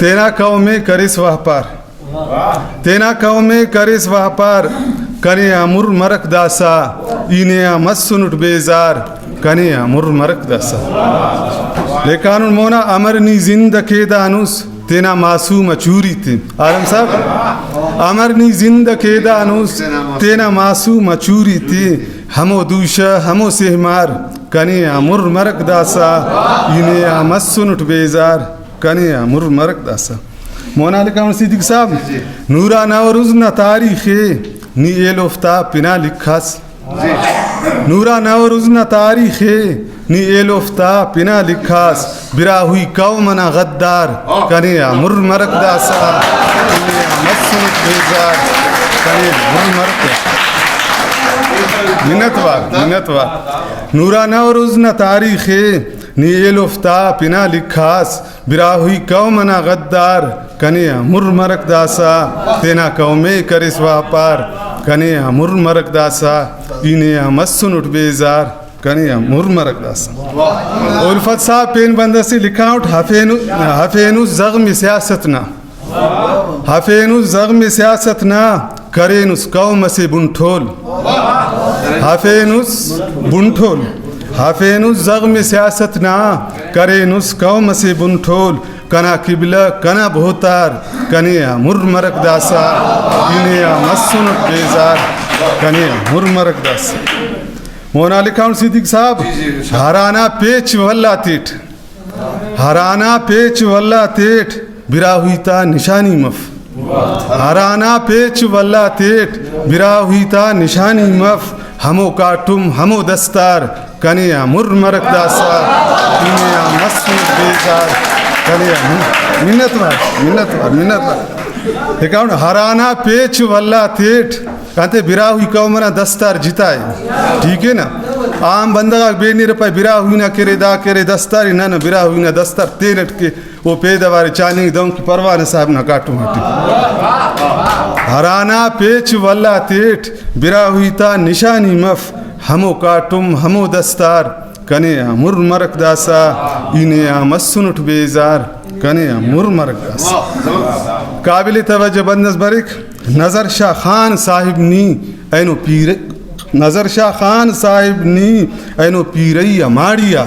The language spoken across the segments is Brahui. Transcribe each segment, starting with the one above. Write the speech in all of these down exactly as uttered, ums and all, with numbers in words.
تینا قوم ءِ کریس واہپار۔ تینا قوم ءِ کریس واہپار، کنے آ مر مرک داسہ، ای نے آ مسنٹ بیزار، کنے آ مر مرک داسہ۔ لیکانٹ مونا، امر نی زند کیدانس تینا معصوم چوری تے۔ عالم صاحب، امر نی زند کیدانس تینا معصوم چوری تے، ہمو دوشہ، ہمو سیہمار، کنے آ مر مرک داسہ، ای نے آ مسنٹ بیزار، کنے آ مر مرک داسہ۔ مونا لکھانٹ صدیق صاحب، نورا نوروز نا تاریخ ءِ نی ایلوفتا پنا لکھاس۔ نورا نوروز نا تاریخ ءِ نی ایلوفتا پنا لکھاس۔ براہوئی قوم انا غدار، کنے آ مر مرک داسہ، کنے آ مسنٹ بیزار، کنے آ مر مرک۔ منت وار، منت وار۔ نورا نوروز نا تاریخ ءِ نی ایلوفتا پنا لکھاس۔ براہوئی قوم انا غدار، کنے آ مر مرک داسہ۔ تینا قوم ءِ کریس واپار، کنے آ مر مرک داسہ۔ ای نے آ مسنٹ بیزار، کنے آ مر مرک داسہ۔ الفت صاحب پین بند اسے لکھانٹ، ہفینو-، ہفینس زغم سیاست نا۔ ہفینس زغم سیاست نا، کرینس قوم اسے بنٹھول۔ ہفینس بنٹھول، ہفینس زغم سیاست نا، کرینس قوم اسے بنٹھول۔ کنا قبلہ، کنا بہتار، کنے آ مر مرک داسہ، ای نے آ مسنٹ بیزار، کنے آ مر مرک داسہ۔ مونا لکھانٹ صدیق صاحب، ہرانا پیچ ولہ تیٹ، ہرانا پیچ ولہ تیٹ براہوئی تا نشانی مف۔ ہرانا پیچ ولہ تیٹ براہوئی تا نشانی مف۔ ہمو کاٹم، ہمو دستار، کنے آ مر مرک داسہ، ای نے آ مسنٹ بیزار، کنے آ مر-، منت وار، منت وار، منت وار۔ لکھانٹ ہرانا پیچ ولہ تیٹ، انتے براہوئی قوم انا دستار جتا ءِ، ٹھیک ہے نا؟ عام بندغ آک بینرہ پائے براہوئی نا کرے، دا کرے دستار، نہ نہ، براہوئی نا دستار تینٹ کے، او پیدوار چاننگ دہنکہ پروانہ صاحب نا کاٹم اٹی۔ ہرانا پیچ ولہ تیٹ براہوئی تا نشانی مف، ہمو کاٹم ہمو دستار، کنے آ مر مرک داسہ، ای نے آ مسنٹ بیزار، کنے آ مر مرک داسہ۔ قابل توجہ بند اس بریک، نظر شاہ خان صاحب نی اینو پیر، نظر شاہ خان صاحب نی اینو پیرئی آ ماڑی آ۔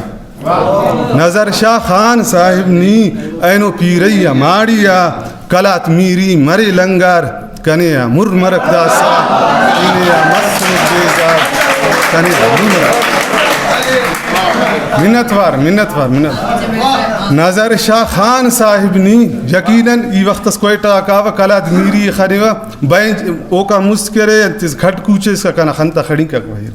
نظر شاہ خان صاحب نی اینو پیرئی آ ماڑی آ۔ قلات میری مرے لنگار، کنے آ مر مرک داسہ، ای نے آ مسنٹ بیزار، کنے آ مر مرک۔ منت وار، منت وار، منت۔ نظر شاہ خان صاحب نی یقیناً ای وخت اس کوئٹہ آ کاوہ، قلات میری خنیوہ، بینچ اوکان مست کرے، انت اس کھڈ کوچے اس کا کنا خن تا خڑینکک بھئی۔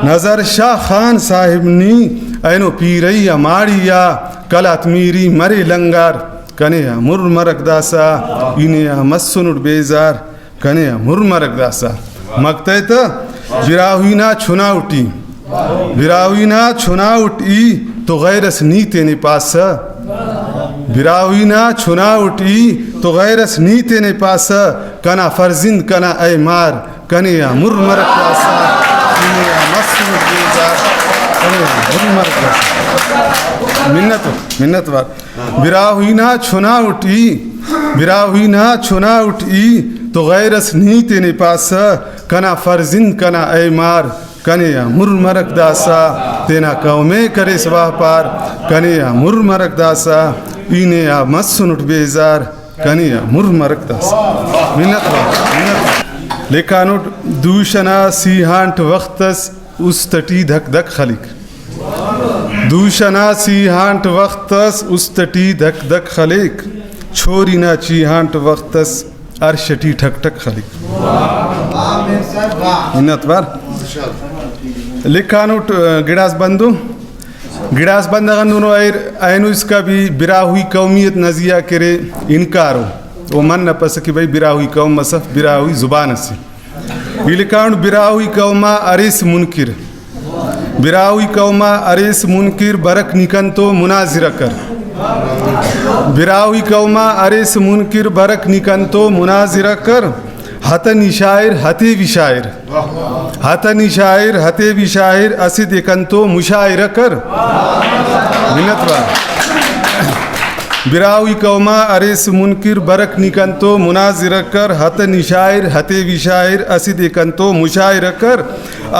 نظر شاہ خان صاحب نی اینو پیرئی آ ماڑی آ، قلات میری مرے لنگار، کنے آ مر مرک داسہ، ای نے آ مسنٹ بیزار، کنے آ مر مرک داسہ۔ مقطع تہ، براہوئی نا چنا اٹی، براہوئی نا چنا اٹ ای تو غیر اس نی تینے پاسہ۔ براہوئی نا چنا اٹ ای تو غیر اس نی تینے پاسہ، کنا فرزند کنا اے مار، کنے آ مر مرک داسہ، ای نے آ مسنٹ بیزار، کنے آ مر مرک داسہ۔ منت، منت وار۔ براہوئی نا چنا اٹ ای، براہوئی نا چنا اٹ ای تو غیر اس نی تینے پاسہ، کنا فرزند کنا اے مار، کنے آ مر مرک داسہ، تینا قوم ءِ کریس واپار، کنے آ مر مرک داسہ، ای نے آ مسنٹ بیزار، کنے آ مر مرک داسہ۔ منت وار، منت وار۔ لکھانٹ، دوش ئنا سیہانٹ وخت اس است ٹی دھک دھک خلیک۔ دوش ئنا سیہانٹ وخت اس است ٹی دھک دھک خلیک۔ چھوری نا چیہانٹ وخت اس عرش ٹی ٹھک ٹھک خلیک۔ منت وار۔ لکھانٹ، گڑاس بندو، گڑاس بندغ ہندنو اریر، اینو اسکا بھی براہوئی قومیت نا زیہا کرے انکارو۔ او منپسہ کہ بھئی براہوئی قوم اس اف، براہوئی زبان اسے۔ ای لکھانٹ، براہوئی قوم آ اریس منکر۔ براہوئی قوم آ اریس منکر، برک نی کنتو مناظرہ کر۔ براہوئی قوم آ اریس منکر، برک نی کنتو مناظرہ کر۔ ہتنی شاعر، ہتیوی شاعر۔ ہتنی شاعر، ہتیوی شاعر، اسہ دے کنتو مشاعرہ کر۔ منت وار۔ براہوئی قوم آ اریس منکر، برک نی کنتو مناظرہ کر، ہتنی شاعر، ہتیوی شاعر، اسہ دے کنتو مشاعرہ کر۔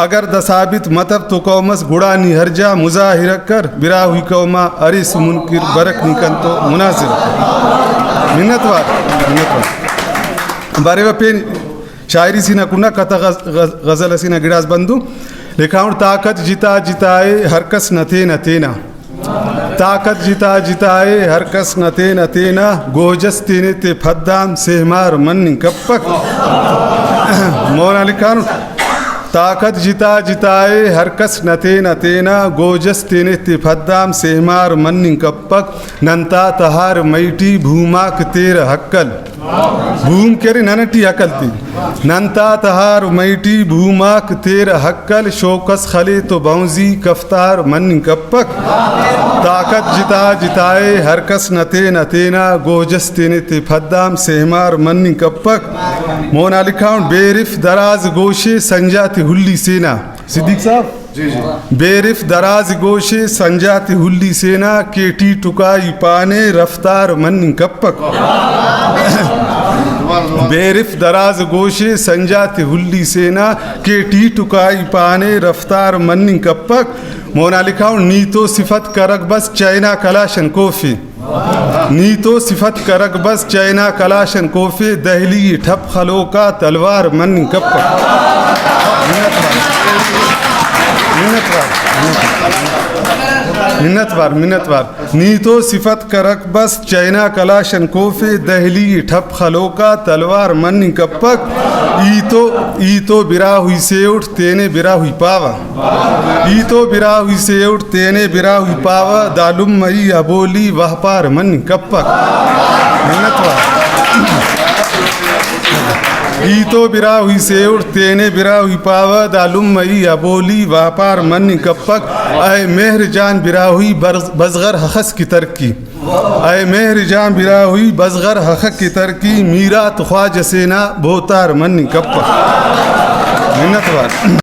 اگر دا ثابت متو تو قوم اس، گڑا نی ہر جا مظاہرہ کر۔ براہوئی قوم آ اریس منکر، برک نی کنتو مناظرہ کر۔ منت وار، منت وار۔ بریوہ پین شاعری سے نا کنڈا قطعہ غز-، غز-، غزل اسے نا گڑاس بندو۔ لکھاؤن: طاقت جتا جتا ءِ، ہر کس نہ تینا تینا۔ طاقت جتا جتا ءِ، ہر کس نہ تینا تینا، گوجس تینے تے پھدام سہمار مننگ کپک۔ مونا لکھانٹ: طاقت جتا جتا ءِ، ہر کس نہ تینا تینا، گوجس تینے تے پھدام سہمار مننگ کپک۔ ننتا تہار مئیٹی بھوماک تیر ہکل۔ بھوم کہ ارے نن ٹی عقل تے۔ ننتا تہار مئیٹی بھوماک تیر ہکل، شوکس خلے تو بونزی کفتار مننگ کپک۔ طاقت جتا جتا ءِ، ہر کس نہ تینا تینا، گوجس تینے تے پھدام سہمار مننگ کپک۔ مونا لکھاؤن: بیرف دراز گوشے سنجا تے ہلی سینا۔ صدیق صاحب۔ جی، جی۔ بیرف دراز گوشے سنجا تے ہلی سینا، کے ٹی ٹکائی پانے رفتار مننگ کپک۔ بیرف دراز گوشے سنجا تے ہلی سینا، کے ٹی ٹکائی پانے رفتار مننگ کپک۔ مونا لکھاؤن: نی تو صفت کرک بس چائنا کلاشن کوفے۔ نی تو صفت کرک بس چائنا کلاشن کوفے، دہلی ٹھپ خلوکا تلوار مننگ کپک۔ منت وار۔ منت وار۔ منت وار، منت وار۔ نی تو صفت کرک بس چائنا کلاشن کوفے، دہلی ٹھپ خلوکا تلوار مننگ کپک۔ ای تو، ای تو براہوئی سے اٹ تینے براہوئی پاوہ۔ ای تو براہوئی سے اٹ تینے براہوئی پاوہ، دا لمہ ای آ بولی واہپار مننگ کپک۔ منت وار۔ ای تو براہوئی سے اٹ تینے براہوئی پاوہ، دا لمہ ای آ بولی واہپار مننگ کپک۔ اے مہر جان براہوئی برز-، بزغر ہخس کہ ترکی۔ اے مہر جان براہوئی بزغر ہخک کہ ترکی، میرات خواجہ سے نا بوتار مننگ کپک۔ منت وار۔